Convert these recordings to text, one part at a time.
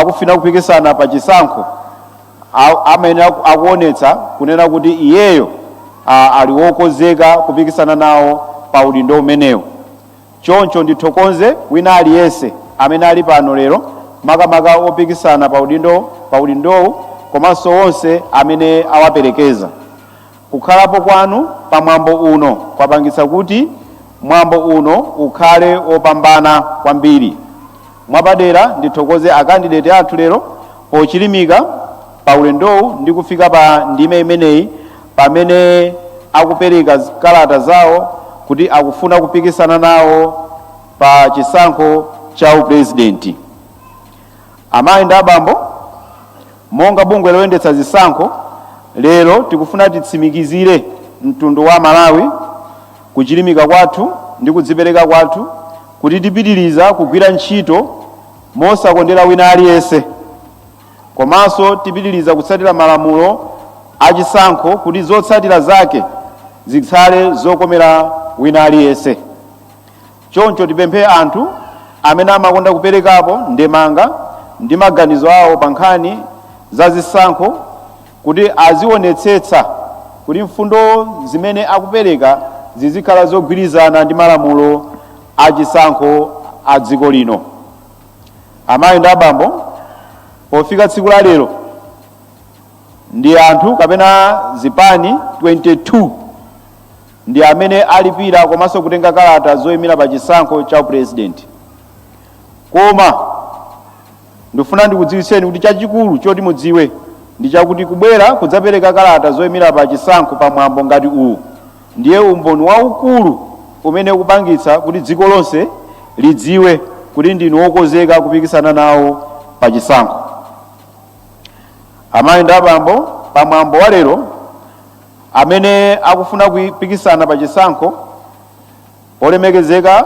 akufuna kupikisana pa chisankho amene akuonetsa kunena kuti iyeyo ali wokonzeka kupikisana nawo pa udindo umenewu. Choncho ndithokoze wina aliyense amene ali pano lero, makamaka opikisana pa udindowu komanso onse amene awaperekeza. Kukhalapo kwanu pa mwambo uno kwapangitsa kuti mwambo uno ukhale wopambana kwambiri. Mwapadera ndithokoze akandidate athu lero pochilimika pa ulendowu ndi kufika pa ndime imeneyi pamene akupereka kalata zawo kuti akufuna kupikisana nawo pa chisankho cha upurezidenti. Amayi ndi abambo, monga bungwe loyendetsa zisankho, lero tikufuna titsimikizire mtundu wa Malawi kuchilimika kwathu ndi kudzipereka kwathu kuti tipitiriza kugwira ntchito mosakondera wina aliyense, komanso tipitiriza kutsatira malamulo achisankho kuti zotsatira zake zikhale zokomera wina aliyense. Choncho tipemphe anthu amene amakonda kuperekapo ndemanga ndi maganizo awo pa nkhani za zisankho kuti azionetsetsa kuti mfundo zimene akupereka zizikhala zogwirizana ndi malamulo achisankho a dziko lino. Amayi ndi abambo, pofika tsiku la lero ndi anthu kapena zipani 22 ndi amene alipira komanso kutenga kalata zoyimira pa chisankho cha upurezidenti. Koma ndifuna ndikudziwitseni kuti chachikulu choti mudziwe ndi chakuti kubwera kudzapereka kalata zoyimira pa chisankho pa mwambo ngati uwu ndiye umboni waukulu umene ukupangitsa kuti dziko lonse lidziwe kuti ndinu wokonzeka kupikisana nawo pa chisankho. Amayi ndi abambo, pa mwambo wa lero amene akufuna kupikisana pa chisankho olemekezeka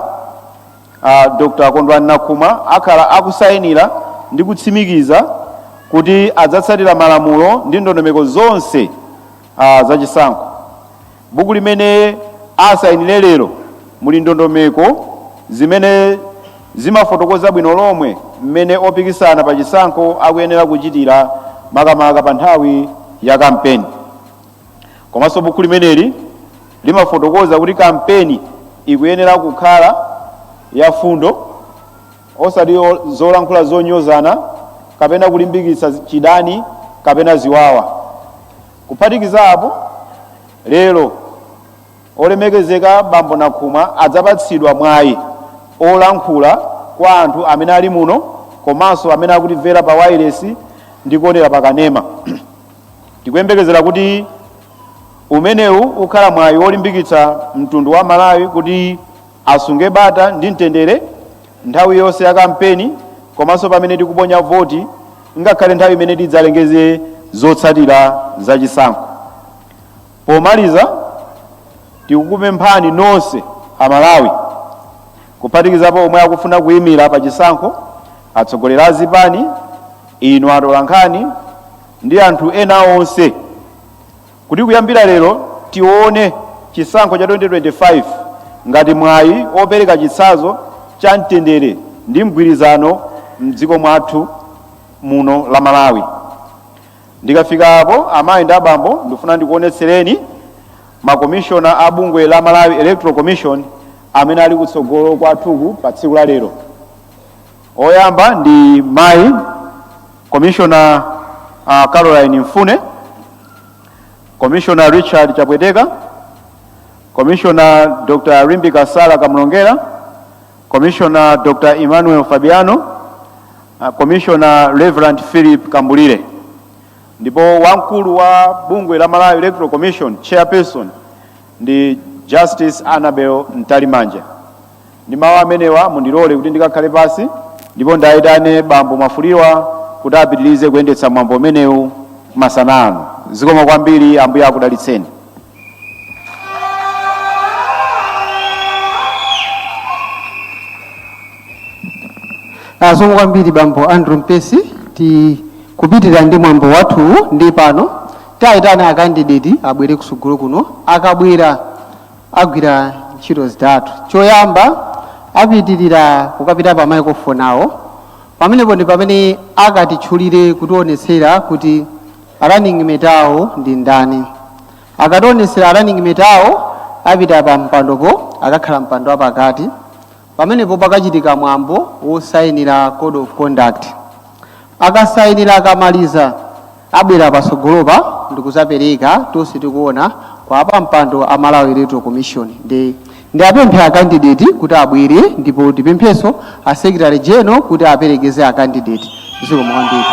Dr. Kondwani Nankhumwa akhala akusayinira ndi kutsimikiza kuti adzatsatira malamulo ndi ndondomeko zonse za chisankho. Buku limene asayinire lero muli ndondomeko zimene zimafotokoza bwino lomwe mmene opikisana pa chisankho akuyenera kuchitira makamaka pa nthawi ya kampeni. Komanso buku limeneli limafotokoza kuti kampeni ikuyenera kukhala ya fundo, osati zolankhula zonyozana kapena kulimbikitsa chidani kapena ziwawa. Kuphatikiza apo, lero olemekezeka bambo Nankhumwa adzapatsidwa mwayi olankhula kwa anthu amene ali muno komanso amene akutimvera pa wailesi ndi kuonera pa kanema. Tikuyembekezera kuti umenewu ukhala mwayi wolimbikitsa mtundu wa Malawi kuti asunge bata ndi mtendere nthawi yonse ya kampeni komanso pamene tikuponya voti, ngakhale nthawi imene tidzalengeze zotsatira za chisankho. Pomaliza, tikukupemphani nonse Amalawi, kuphatikizapo omwe akufuna kuyimira pa chisankho, atsogoleri a zipani, inu atolankhani ndi anthu ena onse, kuti kuyambira lero tione chisankho cha 2025 ngati mwayi opereka chitsanzo cha mtendere ndi mgwirizano mdziko mwathu muno la Malawi. Ndikafika apo, amayi ndi abambo, ndifuna ndikuonetsereni makomishona a bungwe la Malawi Electoral Commission amene ali kutsogolo kwathuku pa tsiku la lero. Oyamba ndi mayi Commissioner Caroline Mfune, Commissioner Richard Chapweteka, Commissioner Dr. Rimbika Sala Kamlongera, Commissioner Dr. Emmanuel Fabiano, Commissioner Reverend Philip Kambulire. Ndipo wamkulu wa bungwe la Malawi Electoral Commission, chairperson, ndi Justice Annabel Mtalimanja. Ndi mawu amenewa mundilole kuti ndikakhale pasi ndipo ndayitane bambo Mwafulirwa kuti apitirize kuyendetsa mwambo umenewu masana ano. Zikomo kwambiri, Ambuye akudalitseni. Zikomo kwambiri bambo Andrew Mpesi. Tikupitirira ndi mwambo wathu ndi pano tayitana akandidate abwere kusogolo kuno. Akabwera agwira ntchito zitatu. Choyamba, apitirira kukapita pa microphone awo. Pamenepo ndi pamene akatitchulire kutionetsera kuti running mate awo ndi ndani. Akationetsera running mate awo, apita pa mpandopo, akakhala mpando wapakati. Pamenepo pakachitika mwambo wosayinira code of conduct. Akasayinira, akamaliza, abwera patsogolopa ndikuzapereka tonse tikuona kwa apampando a Malawi Electoral Commission. Ndi apemphe acandidate kuti abwere, ndipo tipemphenso a Secretary General kuti aperekeze acandidate. Zikomo kwambiri.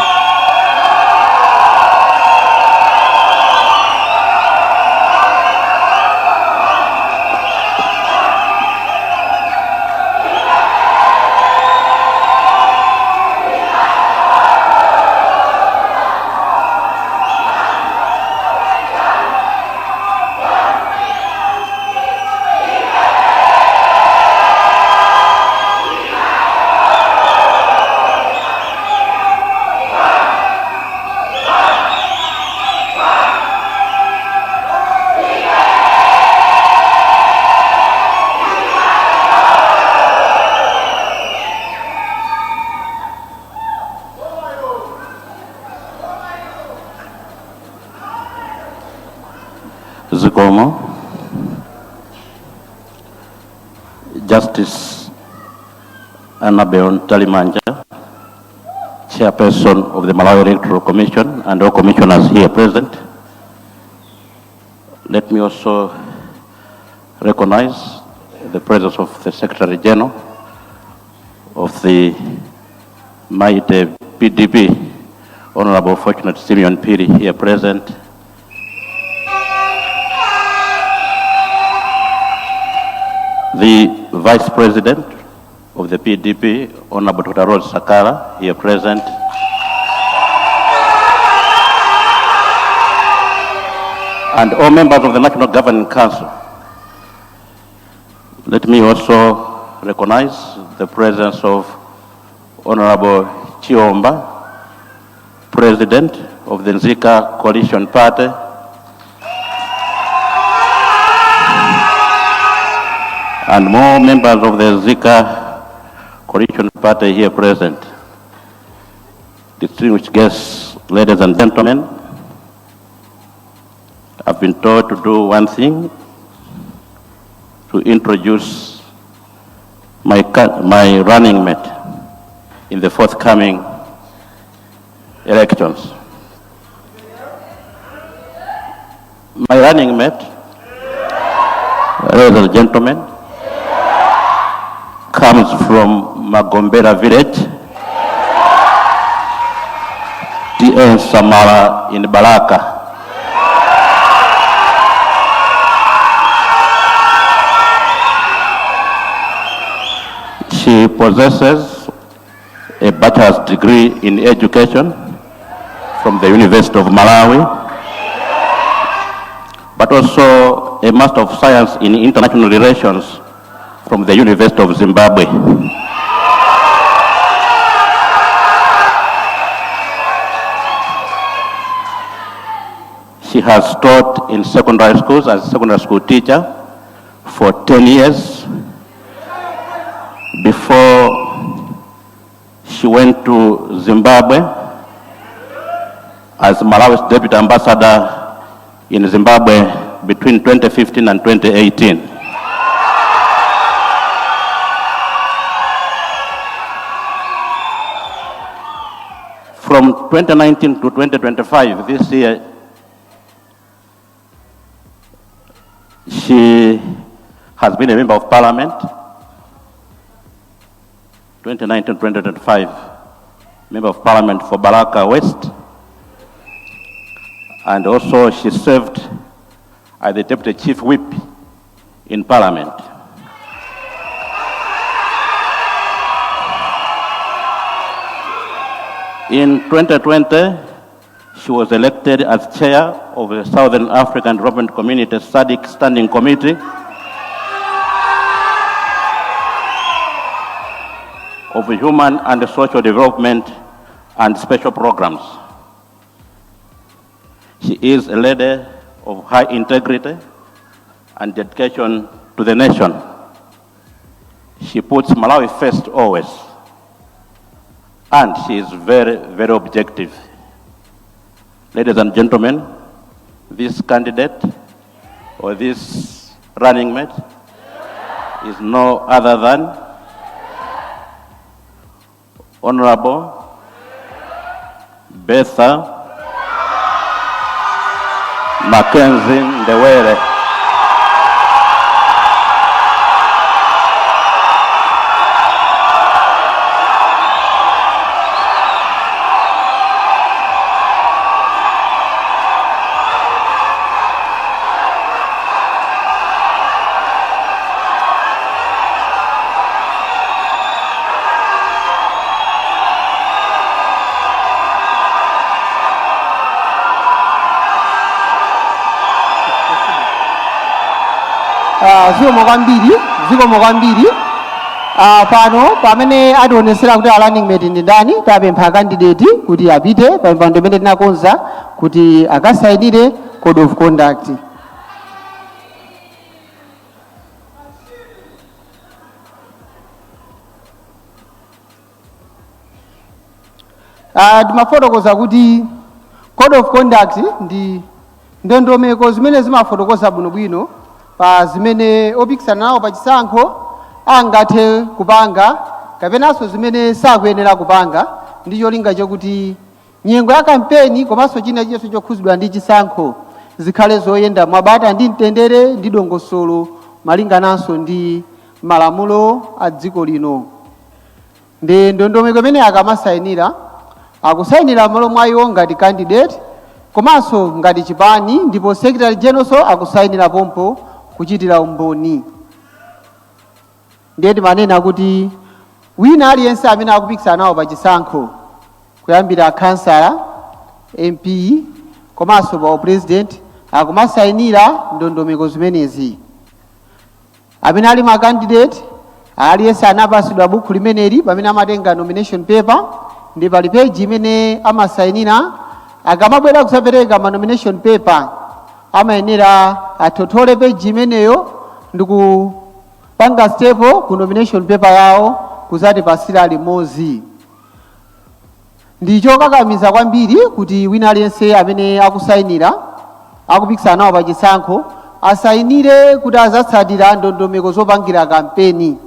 Zikomo. Justice Annabel Mtalimanja, Chairperson of the Malawi Electoral Commission, and all commissioners here present. Let me also recognize the presence of the Secretary General of the mighty PDP, Honorable Fortunate Simeon Phiri, here present. The Vice President of the PDP, Honorable Dr. Rose Sakala, here present. And all members of the National Governing Council. Let me also recognize the presence of Honorable Chiomba, President of the Nzika Coalition Party, and more members of the Nzika Coalition Party here present. Distinguished guests, ladies and gentlemen, I've been told to do one thing, to introduce my running mate in the forthcoming elections. My running mate, ladies and gentlemen, comes from Magombera village, T.N. Samara in Balaka. She possesses a bachelor's degree in education from the University of Malawi, but also a Master of Science in International Relations from the University of Zimbabwe. She has taught in secondary schools as a secondary school teacher for 10 years before she went to Zimbabwe as Malawi's deputy ambassador in Zimbabwe between 2015 and 2018. From 2019 to 2025, this year, she has been a member of parliament. 2019-2025, member of parliament for Balaka West. And also she served as the deputy chief whip in parliament. In 2020, she was elected as chair of the Southern African Development Community SADC Standing Committee of Human and Social Development and Special Programs. She is a lady of high integrity and dedication to the nation. She puts Malawi first always. And she is very, very objective. Ladies and gentlemen, this candidate or this running mate is no other than Honorable Bertha Mackenzie Ndewere. Zikomo kwambiri, zikomo kwambiri. Pano pamene ationesera kuti a running mate ndi ndani, tapempha candidate kuti apite pa mpando imene tinakonza kuti akasayinire code of conduct. Timafotokoza kuti code of conduct ndi ndondomeko zimene zimafotokoza bwinobwino pa zimene opikisana nawo pa chisankho angathe kupanga kapenanso zimene sakuyenera kupanga, ndi cholinga chokuti nyengo ya kampeni komanso china chilichonse chokhuzidwa ndi chisankho zikhale zoyenda mwabata ndi mtendere ndi dongosolo, malingananso ndi malamulo a dziko lino. Ndi ndondomeko imene akamasayinira, akusayinira m'malo mwa iwo ngati candidate komanso ngati chipani, ndipo secretary general akusayinira pompo kuchitira umboni. Ndiye timanena kuti wina aliyense amene akupikisana nawo pa chisankho, kuyambira kansala, MP komanso pa president, akumasayinira ndondomeko zimenezi. Amene ali ma candidate, aliyense anapasidwa buku limeneli pamene amatenga nomination paper, ndi pali page imene amasayinira. Akamabwera kusapereka ma nomination paper, amayenera athothole page imeneyo ndi kupanga staple ku nomination paper yawo kuzatipasira limodzi. Ndi chokakamiza kwambiri kuti wina aliyense amene akusayinira, akupikisana nawo pa chisankho, asayinire kuti azatsatira ndondomeko zopangira kampeni.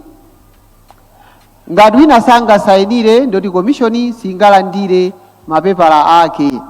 Ngati wina sangasayinire, ndoti komishoni singalandire mapepala ake.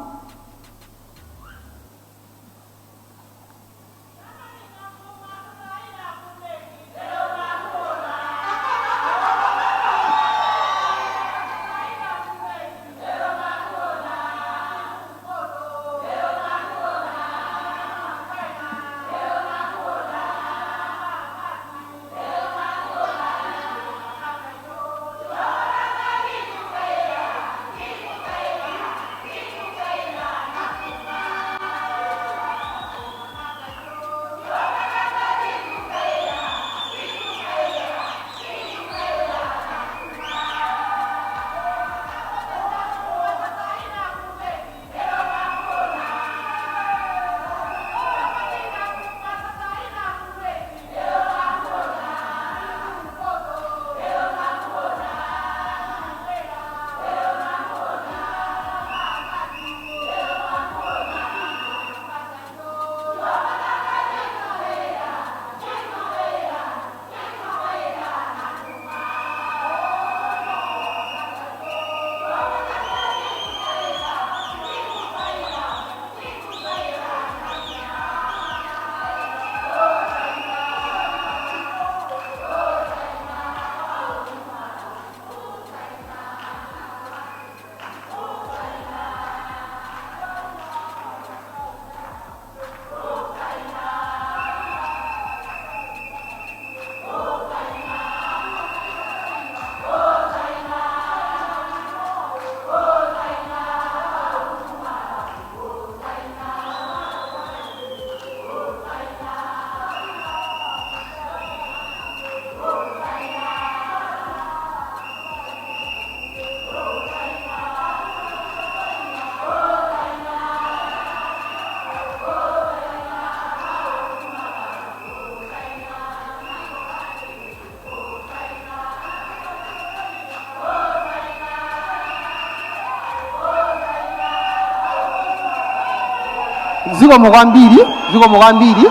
Zikomo kwambiri, zikomo kwambiri.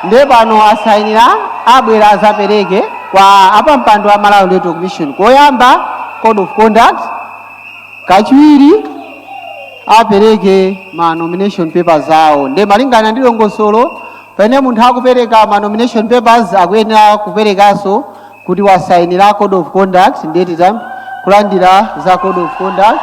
Ndiye pano asayinira, abwera azapereke kwa apampando a Malawi Electoral Commission. Koyamba code of conduct, kachiwiri apereke ma nomination papers awo. Ndiye malingana ndi dongosolo, pamene munthu akupereka ma nomination papers, akuyenera kuperekanso kuti wasayinira code of conduct. Ndiye tita kulandira za code of conduct.